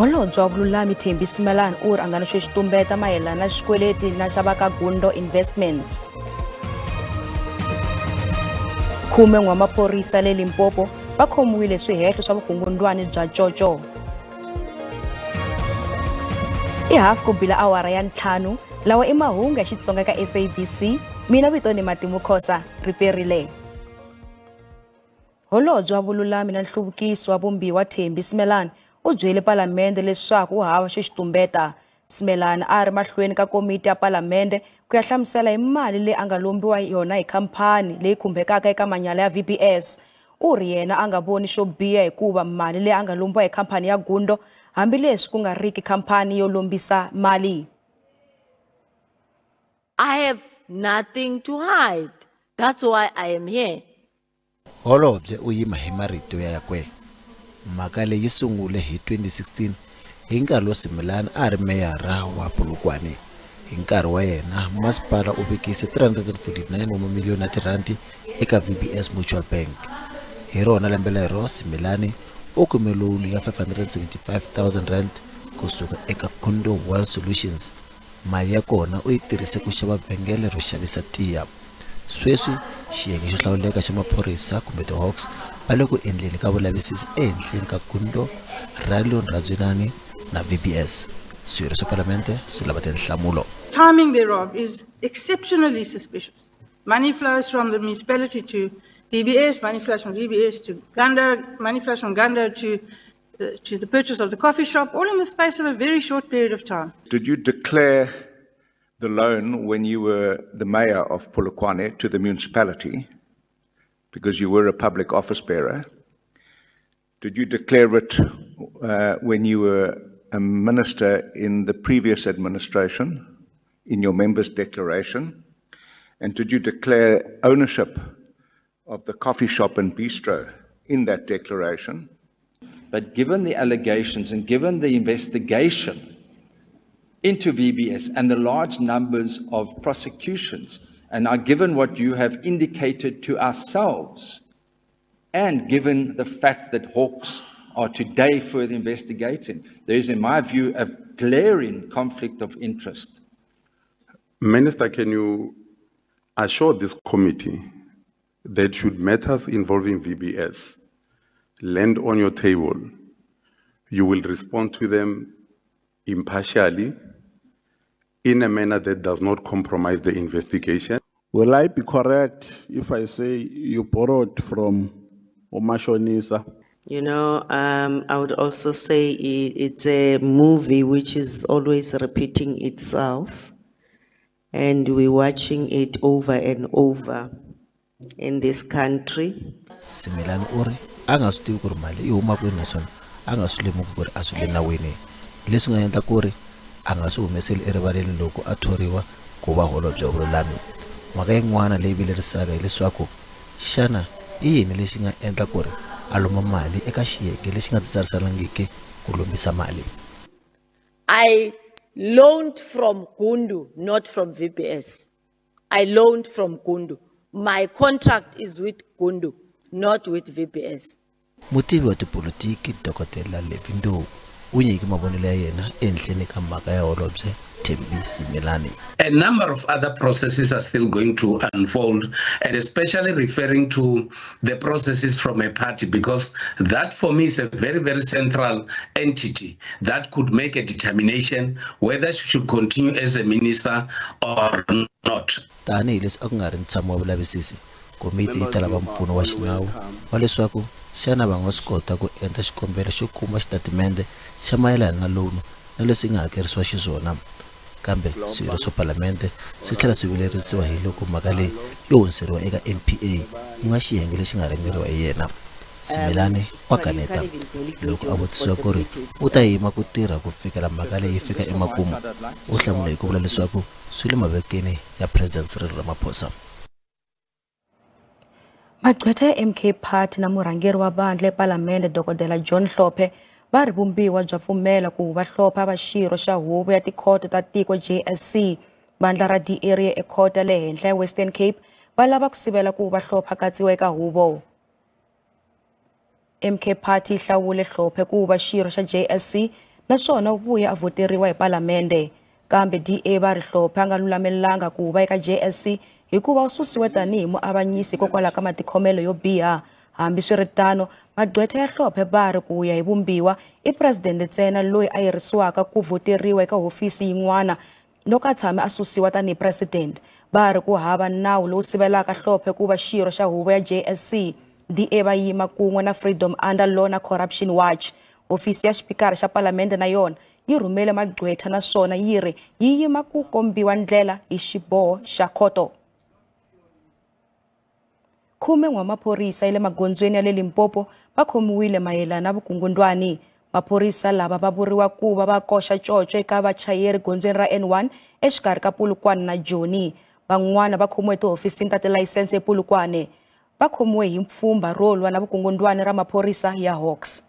Holobye wa vululami Thembi Simelane u ri a nga na xo xi tumbeta mayelana na xikweleti na xa va ka Gundo Investments. 10 wa maphorisa le Limpopo va khomiwile swihehlo swa vukungundwani bya coco. I hafu ku bila awara ya 5, lawa i mahungu ya Xitsonga ka SABC. Mina vito ni Matimu Khosa, riperile. Holobye wa vululami na nhluvukiso wa vumbiwa Thembi Simelane u byele palamende leswaku u hava xo xi tumbeta. Simelane a ri mahlweni ka komiti ya palamende ku ya hlamusela hi mali leyi a nga lombiwa yona hi khamphani leyi khumbekaka eka manyala ya VBS. U ri yena a nga voni xo biha hikuva mali leyi a nga lombiwa hi khamphani ya Gundo, hambileswi ku nga riki khamphani yo lombisa mali. I have nothing to hide. That's why I am here. Holobye u yima hi marito yakwe. Mhaka leyi sungule hi 2016 hi nkarhi lowu Simelane a ri meyara wa Polokwane. Hi nkarhi wa yena, masipala u vekise 349 wa mamiliyoni ya tirhandi eka VBS Mutual Bank. Hi rona lembe lero, Simelane u kume loni ya 575,000 rand kusuka eka Gundo Wealth Solutions. Mali ya kona u yi tirhise ku xava vhengele ro xavisa tiya. Sweswi xiyenge xo hlawuleka xa maphorisa kumbe ti-Hawks va le ku endleni ka vulavisisi ehenhleni ka Gundo, Ralion Radzwinani na VBS. Swirho swa palamende swi lava tinhlamulo. Timing thereof is exceptionally suspicious. Money flows from the municipality to VBS, money flows from VBS to Gundo, money flows from Gundo to the purchase of the coffee shop, all in the space of a very short period of time. Did you declare the loan when you were the mayor of Polokwane to the municipality, because you were a public office bearer? Did you declare it when you were a minister in the previous administration, in your members' declaration? And did you declare ownership of the coffee shop and bistro in that declaration? But given the allegations and given the investigation into VBS and the large numbers of prosecutions, and now given what you have indicated to ourselves, and given the fact that Hawks are today further investigating, there is, in my view, a glaring conflict of interest. Minister, can you assure this committee that should matters involving VBS land on your table, you will respond to them impartially, in a manner that does not compromise the investigation? Will I be correct if I say you borrowed from Omashonisa? You know, I would also say it's a movie which is always repeating itself, and we're watching it over and over in this country. Simelane u ri a nga swi tivi ku ri mali yi huma kwini naswona a nga swi lemuki ku ri a swi le nawini, leswi nga endla ku ri a nga swi humeseli erivaleni loko a thoriwa ku va holobye wa vululami. Mhaka yin'wana leyi vilerisaka hileswaku xana i yini lexi nga endla ku ri a lomba mali eka xiyenge lexi nga titsariselangiki ku lombisa mali? I loaned from Gundo, not from VBS. I loaned from Gundo. My contract is with Gundo, not with VBS. Mutivi wa tipolitiki Dokodela Levy Ndou u nyike mavonelo ya yena ehenhleni ka mhaka ya holobye Thembi Simelane. A number of other processes are still going to unfold, and especially referring to the processes from a party, because that for me is a very, very central entity that could make a determination whether she should continue as a minister or not. Tanihi leswi a ku nga ri ntshamo wa vulavisisi, komiti yi ta lava mpfuno wa xinawu wa leswaku xana va nga swi kota ku endla xikombelo xo kuma xitatimende xa mayelana na loan na leswi nga hakerisiwa xiswona. Kambe swirho swa palamende swi tlhela swi vilerisiwa hi loko mhaka leyi yo hundziseriwa eka NPA, ku nga xiyenge lexi nga rhangeriwa hi yena. Simelane wa kaneta loko a vutisiwa ku ri u ta yima ku tirha ku fikela mhaka leyi yi fika emakumu, u hlamula hi ku vula leswaku swi le mavekeni ya President Cyril Ramaphosa. Magqwetha ya MK Party na murhangeri wa vandla epalamende Dokodela John Hlophe va ri vumbiwa bya pfumela ku va Hlophe va xirho xa huvo ya tikhoto ta tiko JSC. Vandla ra DA ri ye ekhoto ya le henhla ya Western Cape va lava ku sivela ku va Hlophe a katsiwa eka huvo. MK Party yi hlawule Hlophe ku va xirho xa JSC naswona u vuye a voteriwa hi palamende. Kambe DA va ri Hlophe a nga lulamelanga ku va eka JSC hikuva u susiwe tanihi muavanyisi hikokwalaho ka matikhomelo yo biha. Hambiswiritano, magqwetha ya Hlophe va ri ku ya hi vumbiwa i presidente ntsena loyi a yirisiwaka ku voteriwa eka hofisi yin'wana loko a tshame a susiwa tanihi president. Va ri ku hava nawu lowu sivelaka Hlophe ku va xirho xa huvo ya JSC. DA va yima kun'we na Freedom Under Law na Corruption Watch. Hofisi ya xipikara xa palamende na yona yi rhumele magqwetha naswona yi ri yi yima ku kombiwa ndlela hi xiboho xa khoto. 10 wa maphorisa ya le magondzweni ya le Limpopo va khomiwile mayelana na vukungundwani. Maphorisa lava va vuriwa ku va va koxa coco eka vachayeri gondzweni ra N1 exikarhi ka Polokwane na Joni. Van'wana va khomiwe etihofisini ta tilayisense ePolokwane. Va khomiwe hi pfhumba ro lwa na vukungundwani ra maphorisa ya Hawks.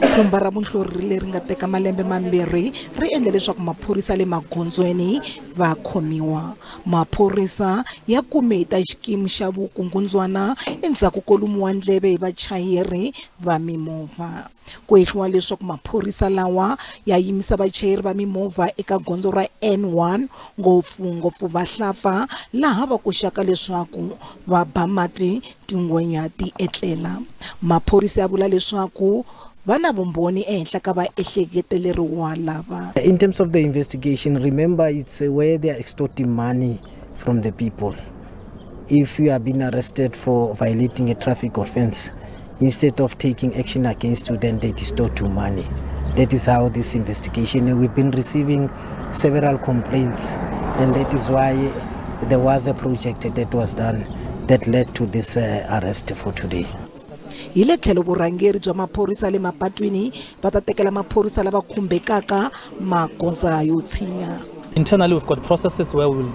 Pfhumba ra vunhlori leri nga teka malembe mambirhi ri endle leswaku maphorisa le magondzweni va khomiwa. Maphorisa ya kume ta xikimu xa vukungundzwana endzhaku ko lumiwa ndleve hi vachayeri va mimovha. Ku hehliwa leswaku maphorisa lawa ya yimisa vachayeri va mimovha eka gondzo ra N1 ngopfungopfu vahlapfa laha va koxaka leswaku va ba mati tingwenya ti etlela. Maphorisa ya vula leswaku va na vumbhoni ehenhla ka vaehleketeleriwa lava. In terms of the investigation, remember it's where they are extorting money from the people. If you have been arrested for violating a traffic offense, instead of taking action against you, then they distort your money. That is how this investigation, we've been receiving several complaints, and that is why there was a project that was done that led to this arrest for today. Hi le tlhelo vurhangeri bya maphorisa le mapatwini va ta tekela maphorisa lava khumbekaka magoza yo tshinya. Internally we've got processes where we'll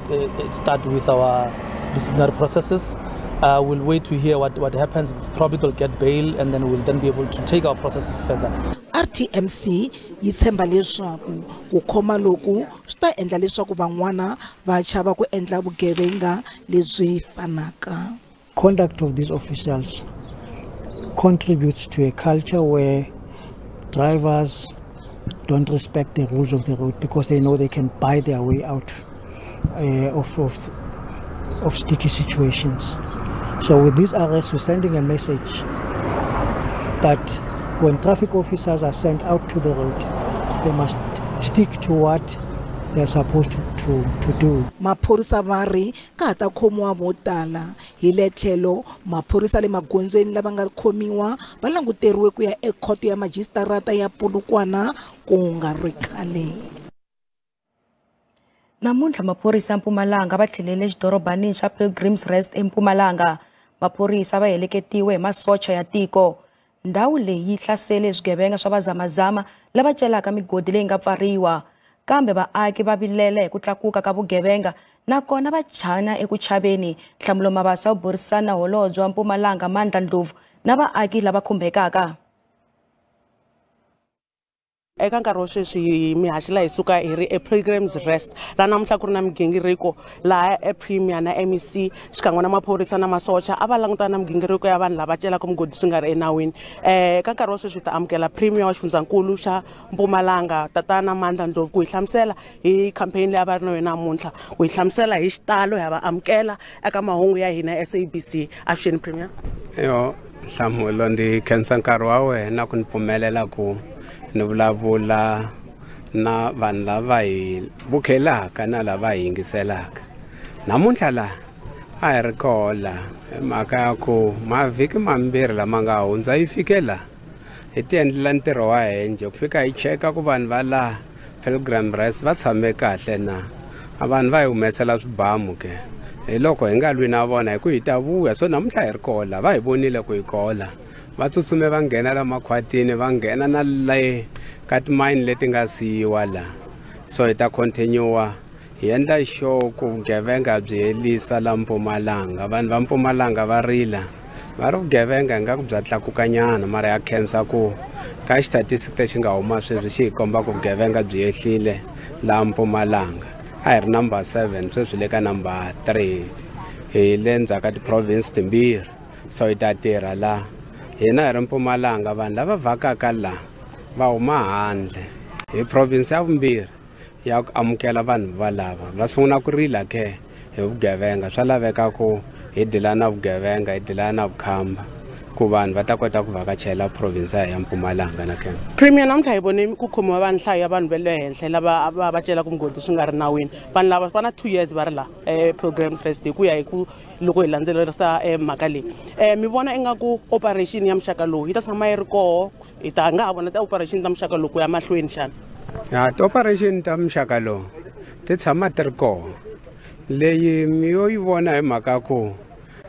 start with our disciplinary processes. We'll wait to hear what happens. Probably they'll get bail and then we'll then be able to take our processes further. RTMC yi tshemba leswaku ku khoma loku swi ta endla leswaku van'wana va chava ku endla vugevenga lebyi fanaka. Conduct of these officials contributes to a culture where drivers don't respect the rules of the road because they know they can buy their way out of sticky situations. So with these arrests, we're sending a message that when traffic officers are sent out to the road, they must stick to what they're supposed to do. Maphorisa va ri ka ha ta khomiwa vo tala. Hi le tlhelo maphorisa le magondzweni lava nga khomiwa va languteriwe ku ya ekhoto ya majisitarata ya Polokwane ku nga ri khale. Namuntlha maphorisa ya Mpumalanga va tlhelele exidorobanini xa Pilgrim's Rest eMpumalanga. Maphorisa va heleketiwe hi masocha ya tiko. Ndhawu leyi yi hlasele swigevenga swa vazamazama lava celaka migodi leyi nga pfariwa. Kambe vaaki va vilela hi ku tlakuka ka vugevenga nakona va chana eku chaveni. Nhlamulo Mabasa u burisana na holobye wa Mpumalanga Mandla Ndlovu na vaaki lava khumbekaka. Eka nkarhi wa sweswi mihaxi laha hi suka hi ri ePilgrim's Rest laha namuntlha ku ri na migingiriko laha ePremier na MEC xikan'we na maphorisa na masocha a va langutana na migingiriko ya vanhu lava celaka migodi swi nga ri enawini. Eka nkarhi wa sweswi hi ta amukela Premier wa xifundzankulu xa Mpumalanga Tatana Mandla Ndlovu ku hi hlamusela hi campaign leyi a va ri na yona namuntlha, ku hi hlamusela hi xitalo hi va amukela eka mahungu ya hina ya SABC. Avuxeni Premier. Yo Nhlamulo, ndzi khensa nkarhi wa wena ku ni pfumelela ku ni vulavula na vanhu lava hi vukhelaka na lava hi yingiselaka. Namuntlha la a hi ri koho la hi mhaka ya ku mavhiki mambirhi lama nga hundza yi fike la hi ti endlela ntirho wa hina njhe ku fika hi cheka ku vanhu va laha Pilgrim Rest va tshame kahle na a vanhu va hi humesela swibamu ke hi loko hi nga lwi na vona hi ku hi ta vuya. So namuntlha hi ri koho la va hi vonile ku hi koho la va tsutsume va nghena la makhwatini va nghena na le ka timayini leti nga siyiwa la. So hi ta continue hi endla sure ku vugevenga byi herisa la Mpumalanga. Vanhu va Mpumalanga va rila va ri vugevenga ingaku bya tlakukanyana, mara ya khensa ku ka xitatisiki lexi nga huma sweswi xi hi komba ku vugevenga byi ehlile la Mpumalanga. A hi ri number 7 sweswi le ka number 3 hi le ndzhaku ka ti-province timbirhi. So hi ta tirha la Hina hi ri Mpumalanga vanhu lava vhakaka la va huma handle hi province ya vumbirhi ya ku amukela vanhu valava va sungula ku rila ke hi vugevenga. Swa laveka ku hi dila na vugevenga, hi dila na vukhamba ku vanhu va ta kota ku vhakachela province ya Mpumalanga na kena. Premier namuntlha hi vone ku khomiwa vanhu nhlayo ya vanhu va le henhla lava va celaka mugodi swi nga ri nawini. Vanhu lava va na 2 years va ri la Pilgrim's Rest hi ku ya hi ku loko hi landzelerisa mhaka leyi. Mi vona ingaku operation ya muxaka lowu yi ta tshama yi ri koho, hi ta nga ha vona ti-operation ta muxaka lowu ku ya mahlweni xana? Ya, ti-operation ta muxaka lowu ti tshama ti ri koho. Leyi mi yo yi vona hi mhaka ku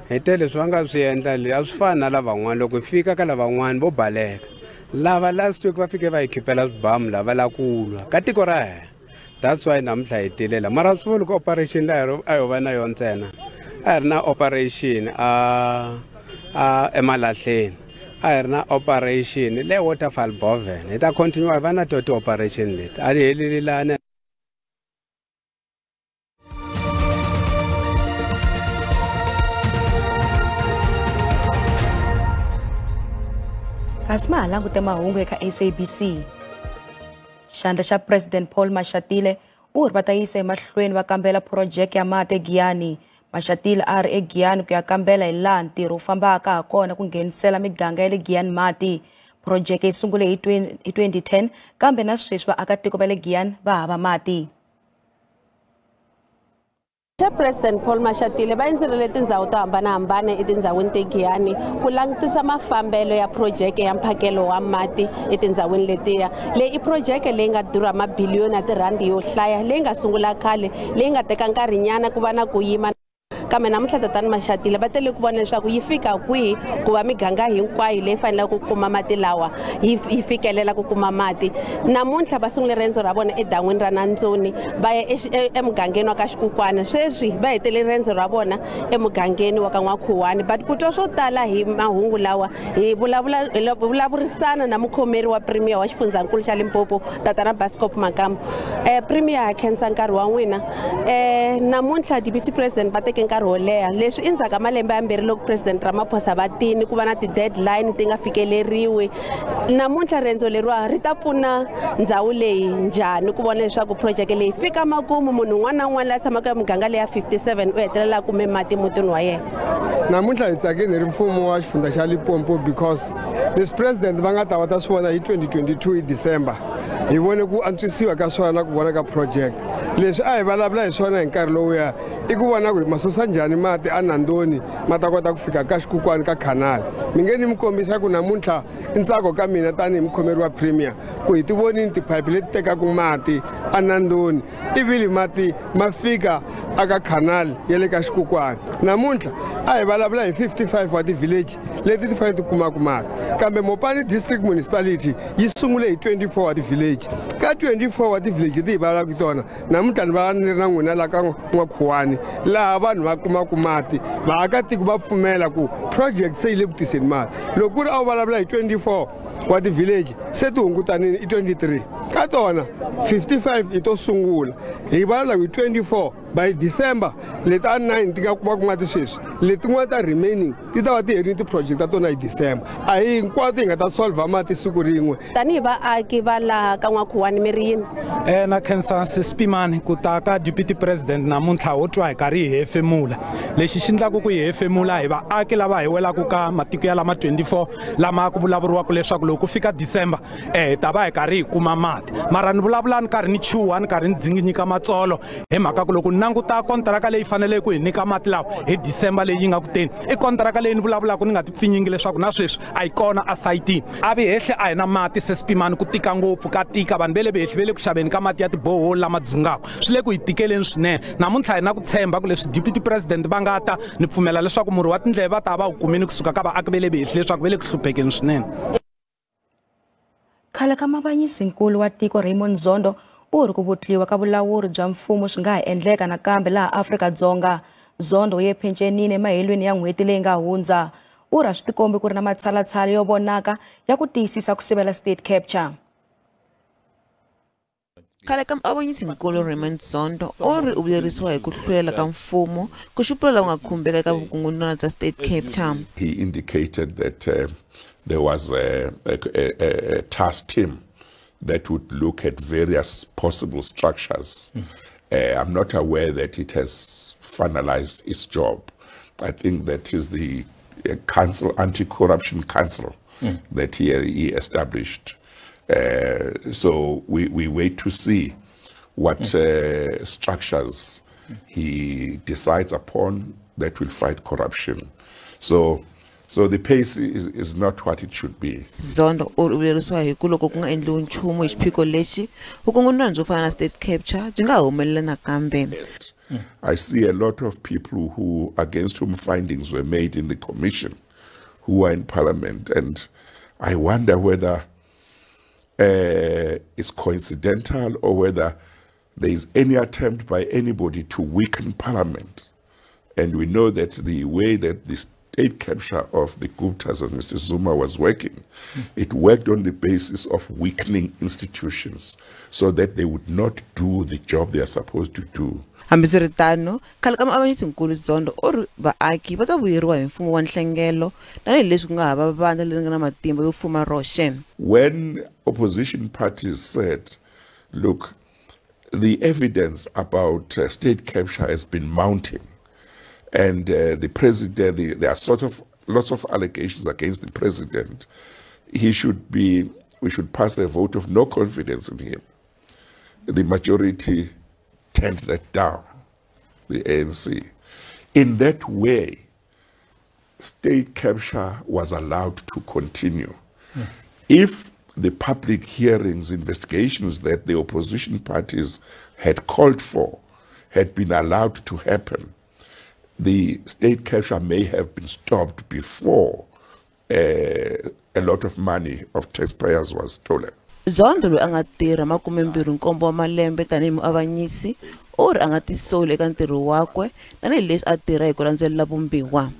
hi tele leswi va nga swi endla leswi a swi fani na lavan'wana. Loko hi fika ka lavan'wana vo baleka, lava last week va fike va hi khipela swibamu lava la ku lwa ka tiko ra hina. That's why namuntlha hi tile la. Mara swi vuli ku operation leyi a yo va na yona ntsena, a hi ri na operation a emalahleni, a hi ri na operation le Waterfall Boven. Hi ta continue hi va na to ti-operation leti, a ti heleli lani. Kasi ma ha langute mahungu eka SABC. Xandla xa President Paul Mashatile u ri va ta yisa emahlweni va kambela phurojeke ya mati eGiyani. Mashatile a ri eGiyani ku ya kambela hi laha ntirho wu fambaka ha kona ku nghenisela miganga ya le Giyani mati. Phurojeke yi sungule hi 2010 kambe na sweswi vaakatiko va le Giyani va hava mati. President Paul Mashatile va endzerile tindhawu to hambanahambana etindhawini ta Giyani ku langutisa mafambelo ya phurojeke ya mphakelo wa mati etindhawini letiya. Leyi i phurojeke leyi nga durha mabiliyoni ya tirhandi yo hlaya, leyi nga sungula khale, leyi nga teka nkarhinyana ku va na ku yima. Kambe namuntlha tatana Mashatile va tele ku vona leswaku yi fika kwihi ku va miganga hinkwayo leyi faneleke ku kuma mati lawa yi fikelela ku kuma mati. Namuntlha va sungule riendzo ra vona edan'wini ra Nantsoni va ya emugangeni wa ka Xikukwana. Sweswi va hetele riendzo ra vona emugangeni wa ka N'wakhuwani. But ku twa swo tala hi mahungu lawa hi vulavurisana na mukhomeri wa Premier wa xifundzankulu xa Limpopo tatana Bascop Makamu. Premier, ha khensa nkarhi wa n'wina. Namuntlha Deputy President va teke nkarhi wo leha leswi endzhaku ka malembe yambirhi loko President Ramaphosa va tini ku va na ti-deadline ti nga fikeleriwi. Namuntlha riendzo leriwa ri ta pfuna ndhawu leyi njhani ku vona leswaku phurojeke leyi fika makumu, munhu un'wana na un'wana la tshamaka emuganga leya 57 u hetelela kume mati mutini wa yena? Namuntlha hi tsakile hi ri mfumo wa xifundza xa Limpopo because leswi president va nga ta va ta swi vona hi 2022 hi December, hi vone ku antswisiwa ka swona na ku vona ka project. Leswi a hi vulavula hi swona hi nkarhi lowuya i ku vona ku hi ma susa njhani mati eNandoni ma ta kota ku fika ka Xikukwana ka canal. Mi nge ni mi kombisa ku namuntlha i ntsako ka mina tanihi mukhomeri wa Premier ku hi ti vonini tiphayiphi leti tekaka mati eNandoni ivili mati ma fika aka canal ya le ka Xikukwana. Namuntlha a hi vulavula hi 55 wa ti-village leti ti fanele ti kumaka mati, kambe Mopani District Municipality yi sungule hi 24 wa ti-village. Ka 24 wa ti-village leti hi vulavulaka tona namuntlha ni va ni ri na n'wina la ka N'wakhuwani laha vanhu va kumaka mati, vaakatiko va pfumela ku project se yi le ku tiseni mati. Loko ku ri a wu vulavula hi 24 wa ti-village se ti hungutanini i 23 ka tona 55 i to sungula. Hi vulavula hi 24 by December leti a 9 ti nga kumaka mati sweswi, letin'wana ta remaining ti ta va ti herile ti-project ta tona hi December. A hi hinkwato hi nga ta solve mati siku rin'we. Tanihi vaaki va laha ka N'wakhuwani mi ri yini? Na khensa Sesipimani ku ta ka Deputy President namuntlha ho twa hi karhi hi hefemula. Lexi xi endlaka ku hi hefemula hi vaaki lava hi welaka ka matiko ya lama 24 lama ku vulavuriwaka leswaku loko ku fika December hi ta va hi karhi hi kuma mati. Mara ni vulavula ni karhi ni chuha ni karhi ni dzinginyika matsolo hi mhaka ku loko ni languta kontraka leyi faneleke ku hi nyika mati lawa hi December leyi nga ku teni, i kontraka leyi ni vulavulaka ni nga ti pfinyingi leswaku na sweswi a yi kona esayitini. A vi hehle a hi na mati Sesipimani, ku tika ngopfu ka tika, vanhu va le vehehli va le ku xaveni ka mati ya tiboholi lama dzungaka, swi le ku hi tikeleni swinene. Namuntlha hi na ku tshemba ku leswi Deputy President va nga ta ni pfumela leswaku murhi wa tindleve va ta va wu kumile kusuka ka vaaki va le vehehli leswaku va le ku hluphekeni swinene. Khale ka mavanyisinkulu wa tiko Raymond Zondo u ri ku vutliwa ka vulawuri bya mfumo swi nga ha endleka nakambe laha Afrika-Dzonga. Zondo u ye phencenini emahelweni ya n'hweti leyi nga hundza. U ri a swi tikombi ku ri na matshalatshala yo vonaka ya ku tiyisisa ku sivela state capture. Khale ka muavanyisinkulu Raymond Zondo u ri u vuyerisiwa hi ku hlwela ka mfumo ku xupula lava nga khumbeka eka vukungundzwana bya state capture. He indicated that There was a task team that would look at various possible structures. I'm not aware that it has finalized its job. I think that is the council, Anti-Corruption Council, that he established. So we wait to see what structures he decides upon that will fight corruption. So the pace is not what it should be. Zondo u ri u vilerisiwa hi ku loko ku nga endliwi nchumu hi xiphiqo lexi, vukungundzwana byo fana na state capture byi nga humelela nakambe. I see a lot of people who, against whom findings were made in the commission, who are in parliament, and I wonder whether it's coincidental or whether there is any attempt by anybody to weaken parliament. And we know that the way that the state capture of the Guptas and Mr. Zuma was working, it worked on the basis of weakening institutions so that they would not do the job they are supposed to do. Hambiswiritano, khale ka muavanyisinkulu Zondo u ri vaaki va ta vuyeriwa hi mfumo wa nhlengelo tanihileswi ku nga hava vandla leri nga na matimba yo fuma roxe. When opposition parties said, look, the evidence about state capture has been mounting, and the president, there are sort of lots of allegations against the president. He should be, we should pass a vote of no confidence in him. The majority turned that down, the ANC. In that way, state capture was allowed to continue. If the public hearings, investigations that the opposition parties had called for had been allowed to happen, the state capture may have been stopped before a lot of money of taxpayers was stolen. Zondo loyi a nga tirha 27 wa malembe tanihi muavanyisi u ri a nga tisoli eka ntirho wakwe tanihileswi a tirha hi ku landzelela vumbiwa.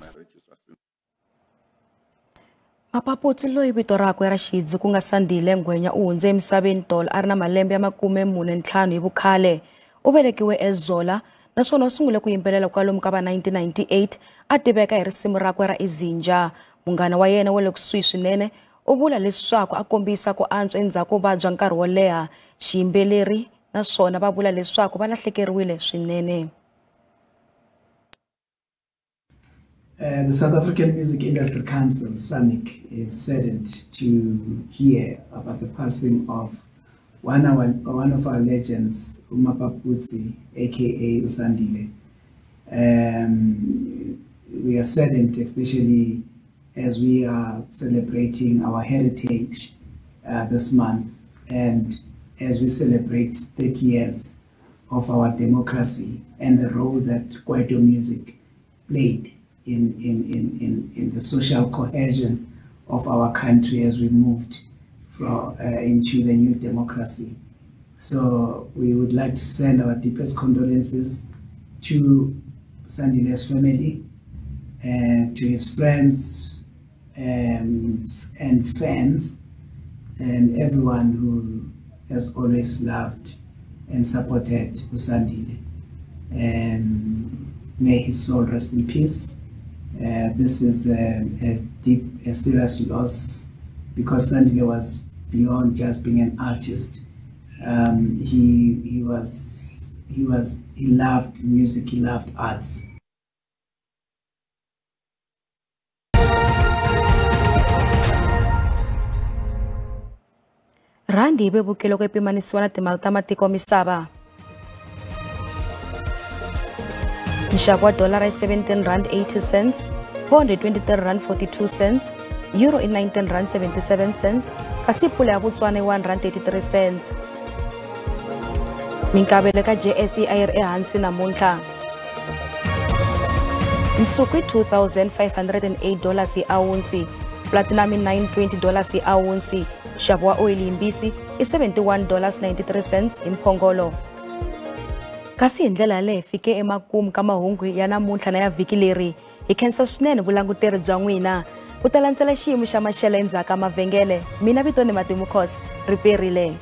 Mapaputsi loyi vito rakwe ra xidzi ku nga Sandile Ngwenya u hundze emisaveni tolo a ri na malembe ya 45 hi vukhale. U velekiwe eZola naswona u sungule ku yimbelela kwalomu ka va 1998 a tiveka hi risimu rakwe ra Izinja. Munghana wa yena wa le kusuhi swinene u vula leswaku a kombisa ku antswa endzhaku ko vabya nkarhi wo leha. Xiyimbeleri naswona va vula leswaku va lahlekeriwile swinene. The South African Music Industry Council, SAMIC, is saddened to hear about the passing of one of our legends, uMapaputsi, aka uSandile. We are saddened, especially as we are celebrating our heritage this month, and as we celebrate 30 years of our democracy and the role that Kwaito music played in the social cohesion of our country as we moved from, into the new democracy. So we would like to send our deepest condolences to Sandile's family, to his friends and fans, and everyone who has always loved and supported uSandile. May his soul rest in peace. This is a deep, a serious loss, because Sandile was beyond just being an artist. He loved music, he loved arts. Randi yi vevukile loko yi pimanisiwa na timali ta matiko misava. Nxavo wa dolara i R17.80, pound i R23.42, euro i R19.77, kasi pula ya Botswana i R1.33. Minkavelo ka JSE a yi ri ehansi namuntlha. Nsuku i $2,508 hi awunsi, platinum i $920 hi awunsi, nxavo wa oyili yimbisi i $71.93 hi mphongolo. Kasi hi ndlela yaleyo hi fike emakumu ka mahungu ya namuntlha na ya vhiki leri. Hi khensa swinene vulanguteri bya n'wina. Ku ta landzela xiyimo xa maxelo endzhaku ka mavhengele. Mina vito ni Matimu Khosa, ri perile.